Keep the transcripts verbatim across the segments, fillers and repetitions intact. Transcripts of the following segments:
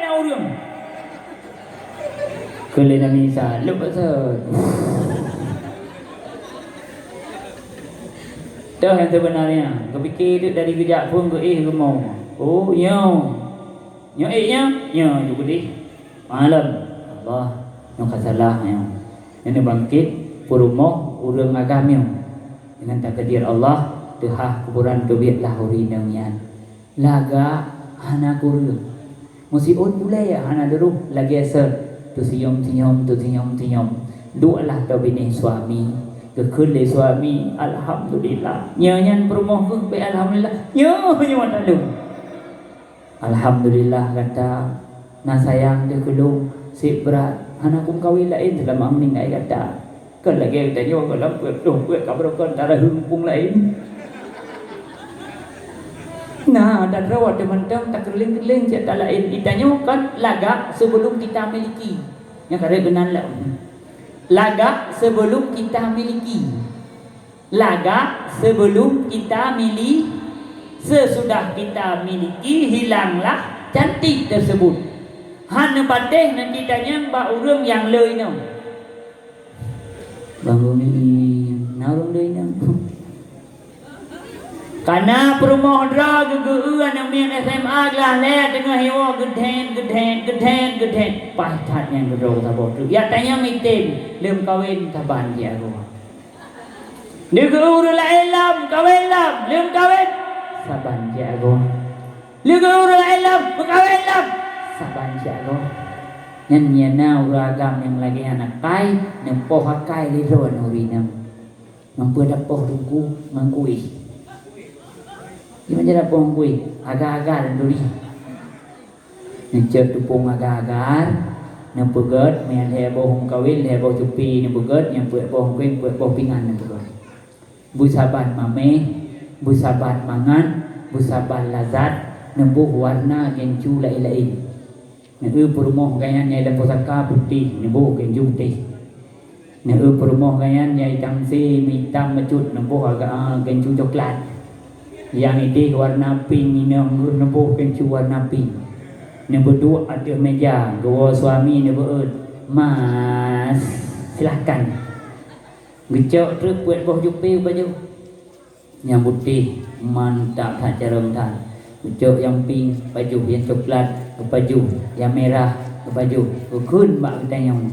na ureuëng. Keu lé Nabi Isa, leueb bak sot. Toh nyang seubeunarnya, geupike teuk dari geujak phon geuéh rumoh. Oh, nyoe. Nyoe ék nyan, nyoe ju geudeh. Malam. Allah, nyoe ka salah nyoe. Nyoe neubangkét peurumoh ureuëng agam nyoe. Deungon takdir Allah, teuhah kuburan teubiet lah ureuëng inong nyan. Lagak hana kureueng. Meusiôn ulée hana duroh lagée sot. Teusinyom-sinyom, teusinyom-sinyom. Duek lah teubinéh suami. Geukheun lé suami, "Alhamdulillah. Nyoe nyan peurumoh keuh, bèk alhamdulillah. Nyoe, nyoe mata lôn." Alhamdulillah gata na sayang teuh keu lôn, seb brat hana kumeukawen laén seulama meuninggai gata. Kon lagée geutanyoe gohlom peuet ploh peuet ka beurokon tareuheueng muphom laén. Na, dan rawat teumantong takeureuléng-keureuléng cit ta laén. Geutanyoe kon lagak sebelum kita miliki. Nyang karek keunan lom. Lagak sebelum kita miliki. Lagak sebelum kita mili-, sesudah kita miliki, hilanglah cantik tersebut. Han neupatéh nan geutanyoe bak ureuëng nyang le inong. Bangun ni, na ureuëng le inong. Kana peurumoh droe geugeu-eu aneuk miet S M A glah lhée teungoh hiwoe geudhen, geudhen, geudhen, geudhen. Paih that nyang keudroe saboh teuk. Jak tanyong item, lom kawen saban jiagoe. Neugeu ureuëng laén lom, kawen lom, lom kawen. Saban jiagoe. Neugeu ureuëng laén lom, meukawen lom. Saban jiagoe. Nyan nyang na ureuëng agam nyang lagée aneuk kai, neupoh akai lé droe nuri nyan. Ngon peue tapoh teungku ngon kueh. Di mana tapoh ngon kueh? Agar-agar nuri. Neucok teupông agar-agar, neupeugét, meunan lhée boh meukawen, lhée boh cupi neupeugét, nyang peuet boh meukawen, peuet boh pingan neupeugét. Beusaban maméh, beusaban mangat, beusaban lazat, neuboh warna gincu laén-laén. Neueu peurumoh gobnyan nyang lam pusaka putéh, neuboh gincu putéh. Neueu peurumoh gobnyan nyang itam se, meuitam meucut, neuboh agak, ah, gincu coklat. Nyang ideh warna pink inong geuh neuboh gincu warna pink. Neubeuduek ateueh meja, geuwoe suami neubeuet, "Mas, silahkan." Geucok treuk peuet boh jupe u pajoh. Nyang putéh mantap that carông that. Geucok nyang pink pajoh, nyang coklat geupajoh, nyang merah geupajoh, geukheun bak geutanyoe.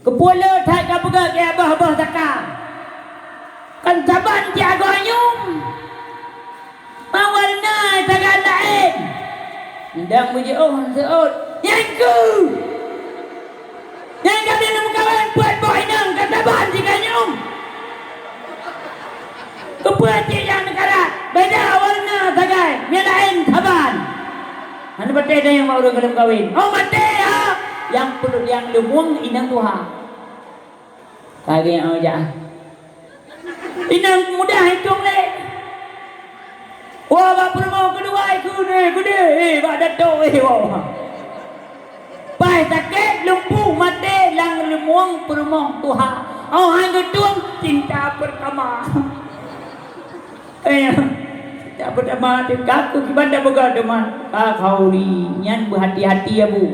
Keupeue le that ka peugah keu abah-abah saka? Kan saban cit agoe nyum. Ma warna sagai laén. Meudang beujiôh seuôt. Nyan keuh. Nyang ka lheueh neumeukawen peuet boh inong ka saban sigoe nyum. Keupeue cit nyang neukarat? Beda warna sagai, nyang laén saban. Hana patéh dayang bak ureuëng ka lheueh meukawen. Oh, maté, ha? Nyang peureulée nyang leumueng inong tuha. Ka lagée nyang jak. Inong mudah itong lé. Wah, bak peurumoh keudua ikeu nyoe keudeh, eh, bak dato, eh, wah. Paih sakét, lumpuh, maté, nyang leumueng peurumoh tuha. Oh, han geutueng cinta pertama. Eh, cinta pertama teuka keu kiban dak peugah teuma. Ka khauri, nyan beuhati-hati, Abu.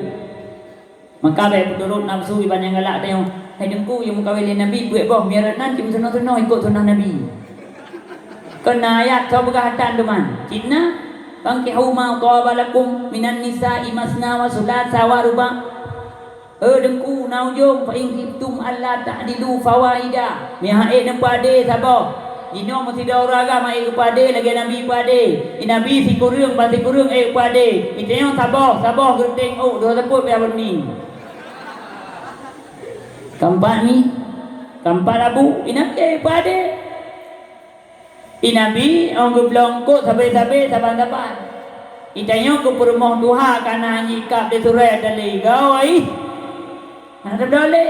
Maka bék peuturot nafeusu iban nyang galak tanyoe. Hai Teungku, nyang meukawen lé Nabi, peuet boh, meunyoe rot nan cit meusunah-sunah ikot sunah Nabi. Kon na ayat soe peugah atan teuma. Cit na, "Fankihu ma thaba lakum minan nisa'i masna wa sulasa wa ruba'." He Teungku, na ujong, "Fa in khiftum alla ta'dilu fawahida." Meuhai neupadé saboh. Jinoe meusidroe ureuëng agam ék geupadé lagée Nabi padé. Di Nabi sikureueng ban sikureueng ék geupadé. Di tanyoe saboh, saboh geureuteng ôk, dua teupot pih abon mi. Keumpat mi, keumpat abu, di Nabi ék geupadé. Di Nabi ôn geublong kot sabe-sabe saban-saban. Di tanyoe keu peurumoh tuha ka na jikab lé surée tali gawa ih. Hana teupeudole.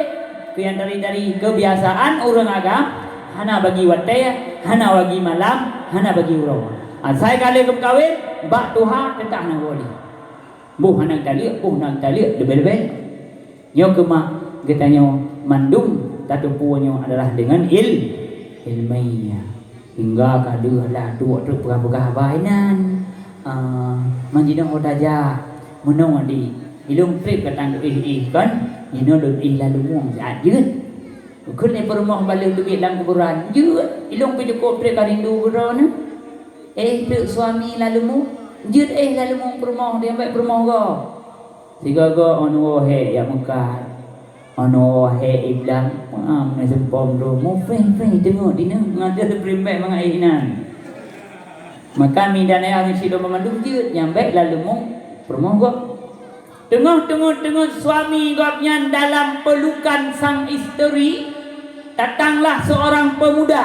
Keu nyang tari-tari keubiasaan ureuëng agam, hana bagi watée, hana bagi malam, hana bagi uroe. Asai ka lheueh geumeukawen, bak tuha teutap hana boleh. Boh hana taleuek, boh hana taleuek, leubeh-leubeh. Nyoe keuh mak geutanyoe mandum tateupeue nyoe adalah deungon il-, ilmiah. Hingga ka deuh lah duek treuk peugah-peugah haba inan. Ah, man jinoe ho tajak, meunoe di Ilôn treb ka tang éh-éh kon, jinoe lôn éh lam leumueng siat jeuet. Kheun lé peurumoh bak lôn teubiet lam kuburan, jeuet. Ilôn pih cukôp treb ka rindu keudroe nyoe. Éh teuk suami lam leumueng, jeuet éh lam leumueng peurumoh, di ambek peurumoh gob. Sigoe-goe ôn woe hék jak meukat, ôn woe hék iblang, meuam na seumpom droe, mupéh-péh teungeut dineuh, ngon deuh peulimbék mangat éh inan. Maka mi dan ayah ureueng syiek lôn banmandum jeuet nyang bèk lam leumueng peurumoh gob. Teungoh teungeut-teungeut suami gobnyan dalam pelukan sang isteri, datanglah seorang pemuda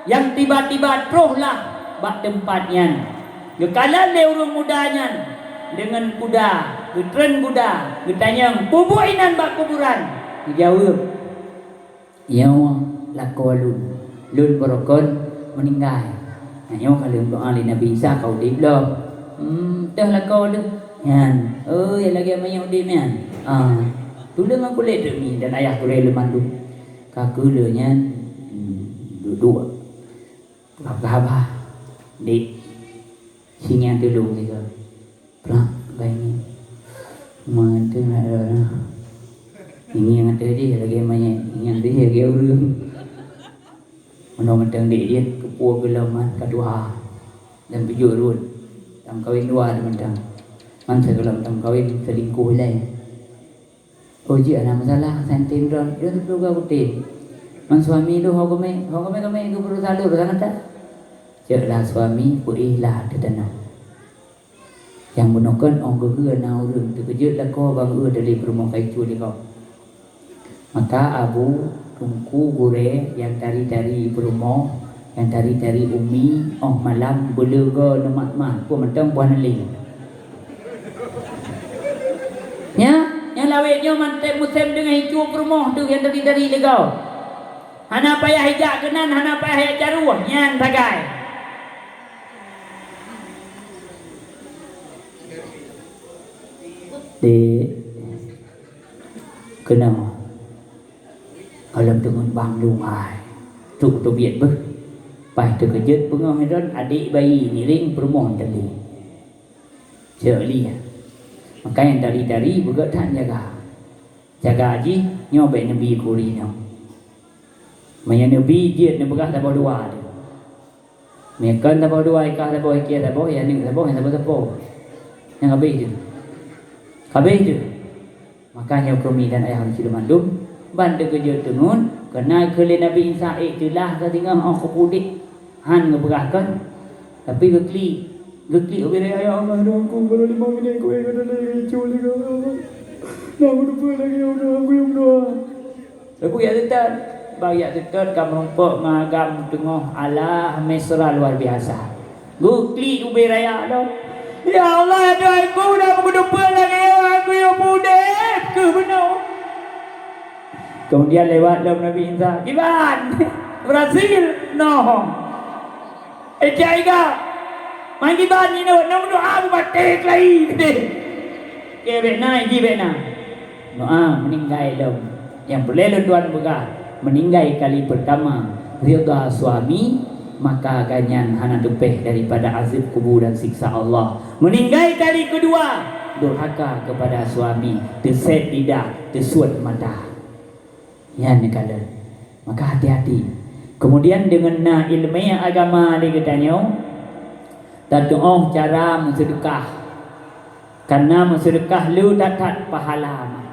yang tiba-tiba trohlah bak teumpat nyan. Geukalon lé ureueng muda nyan deungon kuda, geutreun kuda, geutanyong, "Peue buet inan bak kuburan?" Geujaweueb, "Nyoe lakoe lôn, lôn baroe kon meuninggai. Nyoe ka lheueh doa lé Nabi Isa ka udeb lom. Hmm, teuh lakoe lôn." Nyan, "Oh, nyang lagèe manyét udeb nyan. Ah, tuleueng aku lé teuk mi dan ayah gurèe lôn mandum." Ka keuh lheueh nyan, hmm, duek-duek. Peugah-peugah haba. "Dek, singieng tulông sigoe." Prak, gai ngieng. Mantong na droe na. Ingieng ateueh jih lagèe manyét, ingieng ateueh jih lagèe ureueng. Meunoe mantong dek jih, keupeue geulom man ka tuha. Dan beujeuet rhot. Tameukawen dua teumantong. Man sigohlom tameukawen seulingkoh ilèe. Oh, jeuet hana masalah, santem droe. Droe teupeue geutem. Man suami lôn ho geumè, ho geumè-geumè keu beureusa lôn, beureusa mata. Ceklah suami peuéh lah teuh tanoh. Nyang bunoe kon 'oh geugeue na ureueng teukeujot lakoe bang eu dalé peurumoh kaicu lé gob. Maka abu, teungku, gurèe nyang tari-tari peurumoh, nyang tari-tari umi, 'oh malam beuleugoe neumat-mat, peue mantong buah neuling. Nya, nyang lawét nyoe mantong musém deungon icu peurumoh teuh nyang tari-tari lé gob. Hana payah ijak keunan, hana payah ijak jaroe, nyan sagai. Dek, keunoe. Gohlom teungeut bang lôn hai. Trok teubiet beuh. Paih teukeujot beungoh Ramadan, adek bayi ngiring peurumoh teuh lé. Cok lieh. Maka nyang tari-tari beugöt that jaga. Jaga jih nyoe bèk neubi keu ureueng inong. Meunyoe neubi jeuet neupeugah saboh dua teuh. Meukon saboh dua, ikah saboh, iké saboh, i aneuk saboh, nyang saboh-saboh. Nyang habéh teuh. Habéh teuh. Maka nyoe keuh mi dan ayah ureueng syiek mandum, ban teukeujot teungeut, keunan kheun lé Nabi Isa, "Ék teulah ka singoh 'oh kupeudeh." Han geupeugah kon, tapi geuklik. Geuklik ubé raya, "Ya Allah, doa aku baru lima minit kuéh ka dalé, ricu lé ka. Nah, aku lupa lagi, ya Allah, aku yang berdoa." Leubeh jak seutôt, bak jak seutôt ka meurumpok ngon agam teungoh Allah mesra luar biasa. Geuklik ubé raya lom. "Ya Allah, Tuhanku, dah meukeudeupeue lagèe nyoe, aku nyang udép keuh bunoe." Kemudian lewat lom Nabi Isa, "Kiban, berhasil?" "Noh." "Eh, cak Iga, man kiban nyoe, nang doa bubaté keulayi." "Oke, bèk na, ji bèk na." Doa meuninggai lom. Nyang peureulèe lôn tuan peugah, meuninggai kali peurtama, ridha suami, maka gobnyan hana teupèh daripada azab kubur dan siksa Allah. Meuninggai kali keudua, durhaka keupada suami, teusét lidah, teusuet mata. Nyan neukalon. Maka hati-hati. Keumudian deungon na ileumèe agama lé geutanyoe, tatu'oh cara meuseudeukah. Kareuna meuseudeukah le that-that pahala.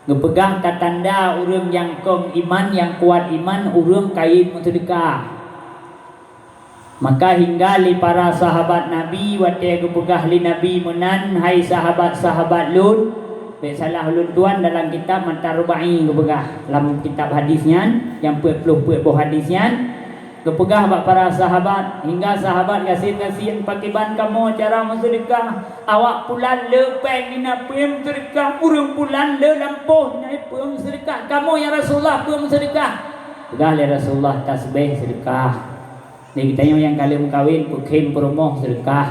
Geupeugah ka tanda ureueng nyang kong iman, nyang kuat iman, ureueng kayém meuseudeukah. Maka hingga lé para sahabat Nabi watèe geupeugah lé Nabi meunan, "Hai sahabat-sahabat lôn," bèk salah ulôn tuan, dalam kitab Matan Ruba'i geupeugah, lam kitab hadis nyan, nyang peuet ploh peuet boh hadis nyan, geupeugah bak para sahabat, hingga sahabat gasien-gasien, "Pakiban kamoe cara meuseudeukah? Awak pulan le pèng, na peue meuseudeukah, ureueng pulan le lampôh, na peue meuseudeukah, kamoe ya Rasulullah peue meuseudeukah?" Peugah lé Rasulullah, "Tasbeh seudeukah." Lé geutanyoe nyang ka lheueh meukawen, peukhém peurumoh seudeukah.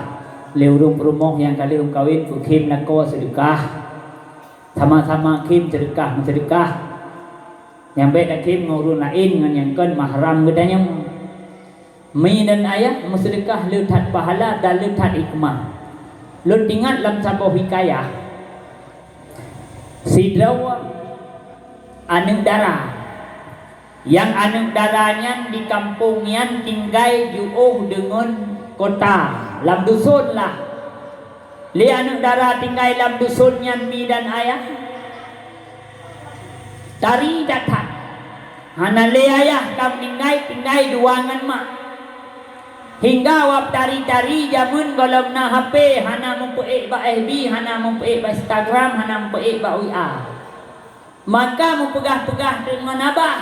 Lé ureueng peurumoh nyang ka lheueh meukawen, peukhém lakoe seudeukah. Sama-sama khém seudeukah, meuseudeukah. Nyang bèk takhém ngon ureueng laén ngon nyang kon mahram geutanyoe. Mi dan ayah meuseudeukah le that pahala dan le that hikmah. Lôn teuingat lam saboh hikayah, Sidroe aneuëk dara. Nyang aneuëk dara nyan di kampông nyan tinggai jiôh deungon kota, lam duson lah. Lé aneuëk dara tinggai lam duson nyan mi dan ayah tari that-that. Hana lé ayah ka meuninggai, tinggai dua ngon mak. Hingga wab tari-tari jameun gohlom na H P, hana meupeuék bak F B, hana meupeuék bak Instagram, hana meupeuék bak W A. Maka meupeugah-peugah teuk ngon abah.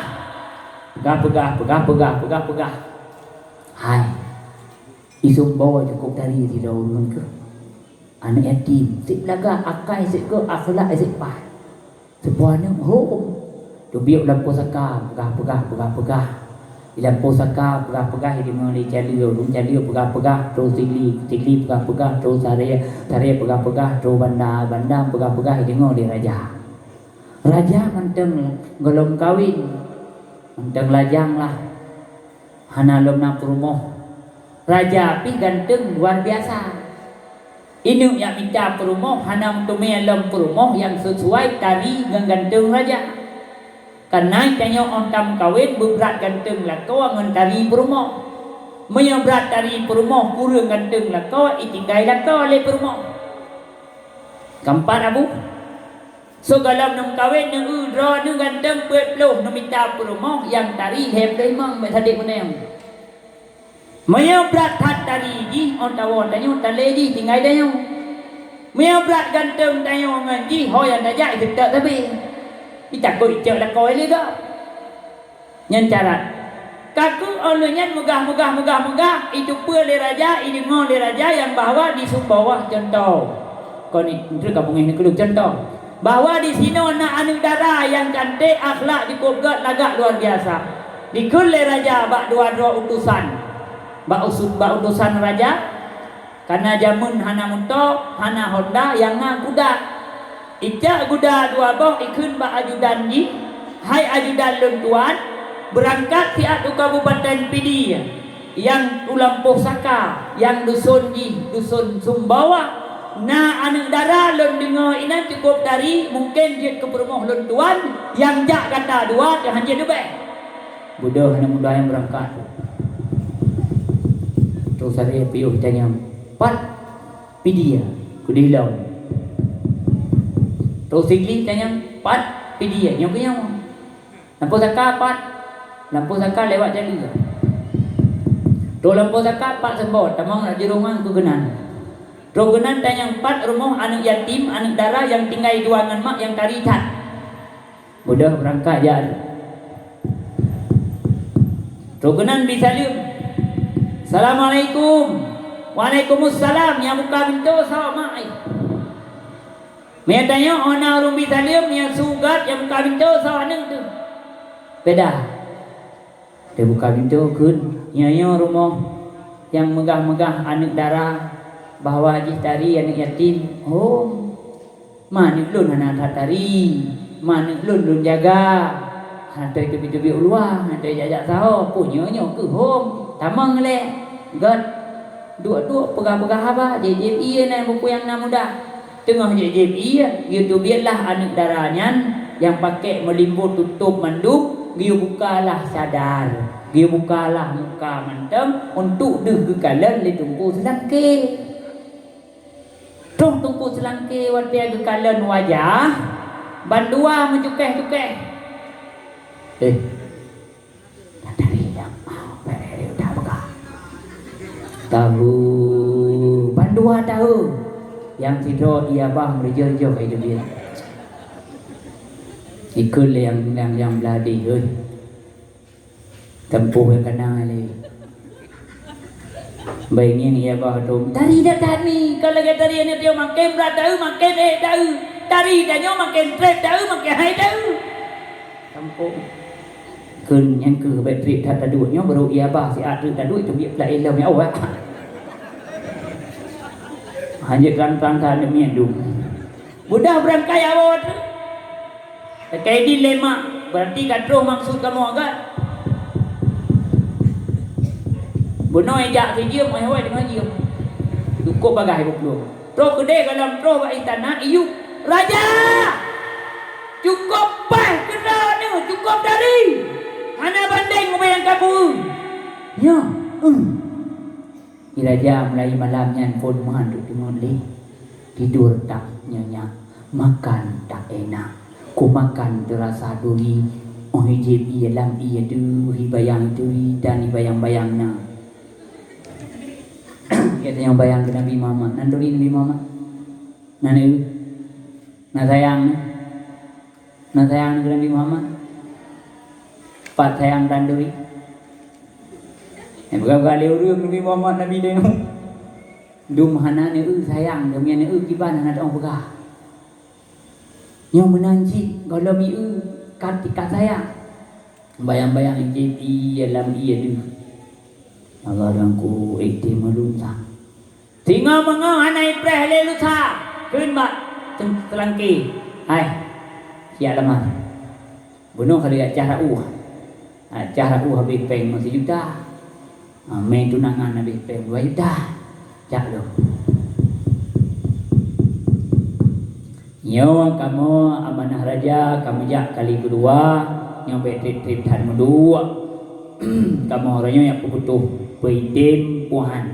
Peugah-peugah, peugah-peugah, peugah-peugah. Hai, i Sumbawa cukôp tari sidroe ureuëng keuh. Aneuëk yatim, seb lagak, akai seb gét, akhlak seb paih. Saboh aneuëk hom. Teubiet lam pusaka, peugah-peugah, peugah-peugah. Di lam pusaka, peugah-peugah, ideungoe lé Caleue, ureuëng Caleue peugah-peugah, troh Sigli, Sigli peugah-peugah, troh Saré, Saré peugah-peugah, troh Banda, Banda peugah-peugah, ideungoe lé raja. Raja mantong gohlom kawen, mantong lajang lah, hana lom na peurumoh. Raja pih ganteng luar biasa. Inong nyang mita peurumoh hana meuteumé lom peurumoh nyang sisuai tari ngon ganteng raja. Kareuna tanyoe óh tameukawen beubrat ganteng lakoe ngon tari peurumoh. Meunyoe brat tari peurumoh kureueng ganteng lakoe, itinggai lakoe lé peurumoh. Keumpat, Abu. Soe gohlom neumeukawen, neueu droeneuh ganteng peuet ploh, neumita peurumoh nyang tari lhèe ploh limong, bèk sadéh meunyoe. Meunyoe brat that tari jih, óh tawoe tanyoe, talé jih tinggai tanyoe. Meunyoe brat ganteng tanyoe ngon jih, ho nyang tajak, iteutap sabe. Itakot icok lakoe lé gob. Nyan syarat. Ka keuh óh lheueh nyan meugah, meugah, meugah, meugah, iteupeue lé raja, ideungoe lé raja nyang bahwa di Sumbawa, cuntoh. Kon ni, enteuk ka beungéh neukeuleuh, cuntoh. Bahwa di sinoe na aneuëk dara nyang canték, akhlak jikôb gét, lagak luar biasa. Dikheun lé raja bak dua droe utosan. Bak usu-, bak utosan raja, Kareuna jameun hana moto, hana honda, nyang na guda. Icok guda dua boh ikheun bak ajudan jih, "Hai ajudan lôn tuan, beurangkat siat u Kabupaten Pidie, nyang u lampôh saka, nyang duson jih duson Sumbawa. Na aneuëk dara lôn deungoe inan cukôp tari, mungken jeuet keu peurumoh lôn tuan, nyang jak gata dua teuh hanjeuet leubeh." Beudôh aneuk muda nyan beurangkat. Troh Saré piôh tanyong, "Pat Pidie?" "Keudeh lom." Troh Sigli tanyong, "Pat Pidie?" "Nyoe keuh nyoe." "Lampôh saka pat?" "Lampôh saka lewat Caleue." Troh lampôh saka pat seumbot, tamong lam jurông nyan keu keunan. Troh keunan tanyong, "Pat rumoh aneuëk yatim, aneuëk dara nyang tinggai dua ngon mak nyang tari that?" Beudôh beurangkat jak. Troh keunan bi saleuem. "Assalamualaikum." "Waalaikumsalam." Nyang buka pintoe soe mak, eh? Meunyoe tanyoe hana ureuëng bi saleuem, nyang su gét nyang buka pintoe soe aneuëk teuh? Beda. Teubuka pintoe kheun, nyoe-nyoe rumoh nyang meugah-meugah aneuëk dara, bahwa jih tari aneuëk yatim. "Oh, ma aneuëk lôn hana that tari, ma aneuëk lôn lôn jaga, hana teubiet-teubiet u luwa, hana teubiet jak-jak saho, peue nyoe-nyoe keuh hom, tamong lé, gét." Duek-duek peugah-peugah haba, jieb-jieb ié nan buku nyang na mudah. Teungoh jieb-jieb ié, geuteubiet lah aneuëk dara nyan nyang pakèk meulimbot tutôb mandum, geuyue buka lah cadar, geuyue buka lah muka mantong, untuk deuh geukalon lé Teungku Seulangké. Troh Teungku Seulangké watèe geukalon wajah, bandua meucukéh-cukéh. Eh, Tari nyang mau bèrèh udah peugah. Tahu bandua tahu. Nyang sidroe ié abah meureujoh-reujoh ka iteubiet. Ikheun lé nyang, nyang, nyang blah deh, heueh. Teumpoh nyang kana lé. Bai ngieng ié abah dum. Tari dak tari, ka lagèe tari aneuk teuh, maken brat tahu, maken ék tahu. Tari tanyoe maken trép tahu, maken hai tahu. Teumpoh. Kheun nyang keuh bèk trép that taduek nyoe, barô ié abah siat trép taduek, teubiet peulak ilôn ya Allah. Hanjeuet rang-rang that deumién dum. Mudah beurangkai awai tu. Teukai di lé mak, berarti ka troh maksud kamoe kan? Bunoe jak sijeuem, ai hôi deungon jeuem. Cukôp bagaih bukon. Troh keudeh gohlom troh bak istana, iyup, "Raja!" Cukôp paih keudroe nyoe, cukôp dari. Hana bandeng ubak nyang ka ku-eu. Nyoe, hmm. Di raja mulai malam nyan phôn meuhan teuk teungeut lé. Tidur tak nyenyak, makan tak enak. Ku makan teurasa duri, óh jieb ié lam ié deuh, hi bayang duri dan hi bayang-bayang na. Gata nyang bayang keu Nabi Muhammad, nan duri Nabi Muhammad. Nan eu. Na sayang, na sayang keu Nabi Muhammad. Pat sayang tan duri. Eh, peugah-peugah lé ureueng Nabi Muhammad Nabi teuh. Dum hana neu-eu sayang, dum nyang neu-eu kiban hana teuong peugah. Nyoe meunan cit gohlom ié ka tika sayang. Bayang-bayang jieb ié lam ié deuh. Allah dan ku ikti meulunsa. Singoh meungoh hana ipreh lé lusa, kheun bak teung-, teulangké, "Hai, siap lamar." Bunoe kali jak cah rauh. Ha, cah rauh habéh péng meusijuta. Ha, mé tunangan habéh péng dua juta. Jak lom. Nyoe kamoe amanah raja, kamoe jak kali keudua, nyoe bék treb-treb that meuduek. Kamoe uroe nyoe jak peuputôh, peuidem puhan.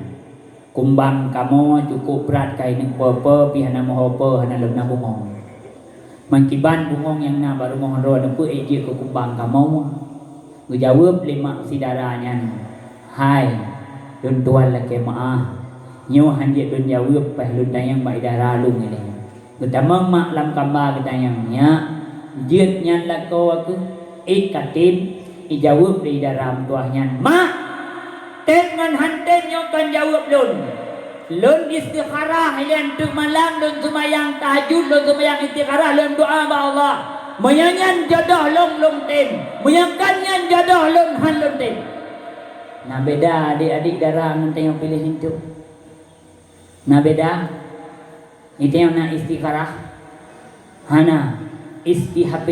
Kumbang kamoe cukôp brat ka ineuk po-po, pih hana meuho po, hana lom na bungong. Meukiban bungong nyang na bak rumoh droe neupeuék jeuet keu kumbang kamoe. Geujaweueb lé mak si dara nyan, "Hai, lôn tuan lakée meuáh, nyoe hán jeuet lôn jaweueb, paih lôn tanyong bak idara lôn ilée." Geutamong mak lam kamba geutanyong, "Nyak, jeuet nyan lakoe keuh, ék ka tem?" Ijaweueb lé idara meutuah nyan, "Mak, tem ngon hán tem nyoe kon jaweueb lôn. Lôn istikharah ilée teuk malam, lôn seumayang tahajud, lôn seumayang istikharah, lôn doá bak Allah. Meunyoe nyan jodoh lôn, lôn tem. Meunyoe kon nyan jodoh lôn, hán lôn tem." Na beda adik-adik dara ngon tanyoe piléh linto. Na beda. Tanyoe na istikharah, hana, isti-H P.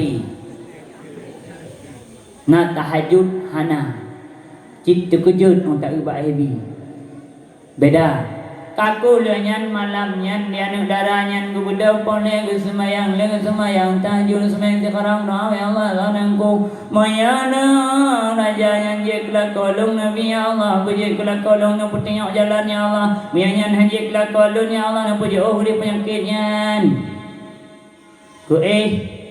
Na tahajud, hana, cit teukeujot óh taeu bak F B. Beda. Ka keuh lheueh nyan malam nyan di aneuk dara nyan geubeudôh po lé geuseumayang, lé geuseumayang tahajud, seumayang istikharah, doá, "Ya Allah, ya Allah, nangku." Meunyoe na raja nyan jeuet keu lakoe lôn, Nabi, ya Allah, beujeuet keu lakoe lôn, neupeutunyok jalan, ya Allah. Meunyoe nyan hán jeuet keu lakoe lôn, ya Allah, neupeujiôh udeb peunyakét nyan. Keuéh,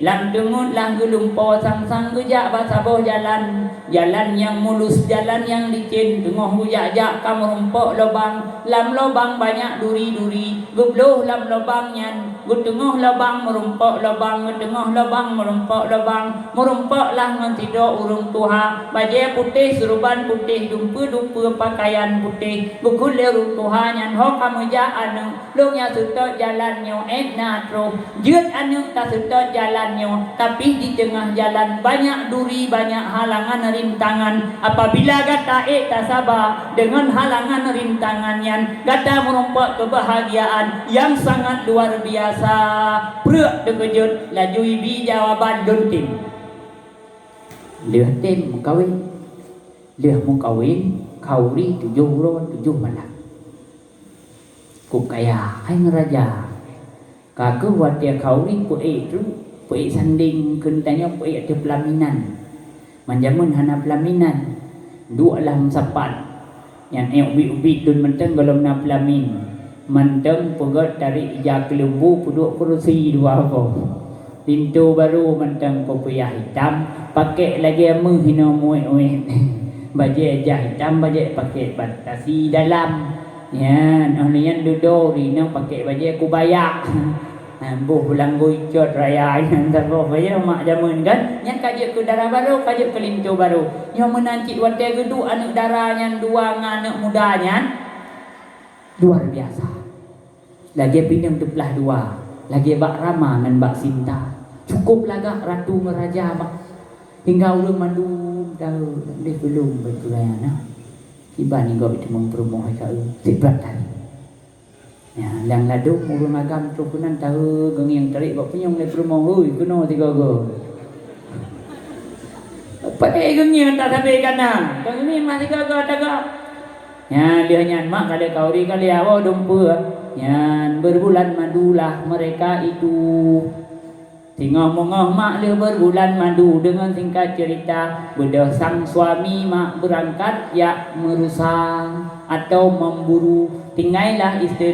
lam teungeut lah geulumpo sang-sang geujak bak saboh jalan. Jalan nyang mulus, jalan nyang licén, teungoh geujak-jak ka meurumpok lobang. Lam lobang banyak duri-duri. Geubloh lam lobang nyan, geuteungoh lobang meurumpok lobang, geuteungoh lobang meurumpok lobang, meurumpok lah ngon sidroe ureuëng tuha, bajée putéh, seuruban putéh, dumpeue-dumpeue peukayan putéh, geukheun lé ureuëng tuha nyan, "Ho ka meujak aneuëk, lôn nyang seutôt jalan nyoe, ék na troh. Jeuet aneuëk taseutôt jalan nyoe, tapi di teungoh jalan banyak duri, banyak halangan rintangan. Apabila gata ék tasaba deungon halangan rintangan nyan, gata meurumpok keubahgiaan nyang sangat luar biasa." Preuk teukeujot, laju ibi jawaban, "Lôn tem." Lheueh tem meukawen. Lheueh meukawen, khauri tujoh uroe tujoh malam. Kok kaya hai ngon raja. Ka keuh watée khauri peuék tu, peuék sandeng keu tanyoe, peuék ateueh peulaminan. Man jameun hana peulaminan, duek lah meusapat. Nyan ék ubit-ubit lôn mantong gohlom na peulamin. Mantong peugét tarék ija keuleumbu, peuduek kurusi dua boh. Linto barô mantong peupiyah itam, pakék lagée meuh inoe muet-muet. Bajée jah itam, bajée pakék batasi dalam. Nyan, óh lheueh nyan dudoe inoe pakék bajée kubaya. Boh beulanggo icot raya nyan saboh bajée mak jameun kan. Nyan ka jeuet keu dara barô, ka jeuet keu linto barô. Nyoe meunan cit watée geuduek aneuëk dara nyan dua ngon aneuëk muda nyan. Luar biasa. Lagée pineung teuplah dua, lagée bak Rama ngon bak Sinta. Cukôp lagak ratu ngon raja bak. Hingga ureuëng mandum tahu, lé peulom bak keulayan na. Kiban ni gob teumong peurumoh hai ka eu, sibrat tadi. Ya, nyang ladom ureuëng agam troh keunan tahu geungieng tarék bak punyueng lé peurumoh, "Hui, keunoe sigoe-goe." Padahai geungieng tak sabe kana, geungieng mah sigoe-goe tagak. Nyan lheueh nyan mak kali khauri kali awak dumpeue. Nyan berbulan madulah mereka itu. Singoh meungoh mak lheueh berbulan madu, deungon singkat cerita, beudôh sang suami mak beurangkat jak meurusa atau memburu. Tingailah isteri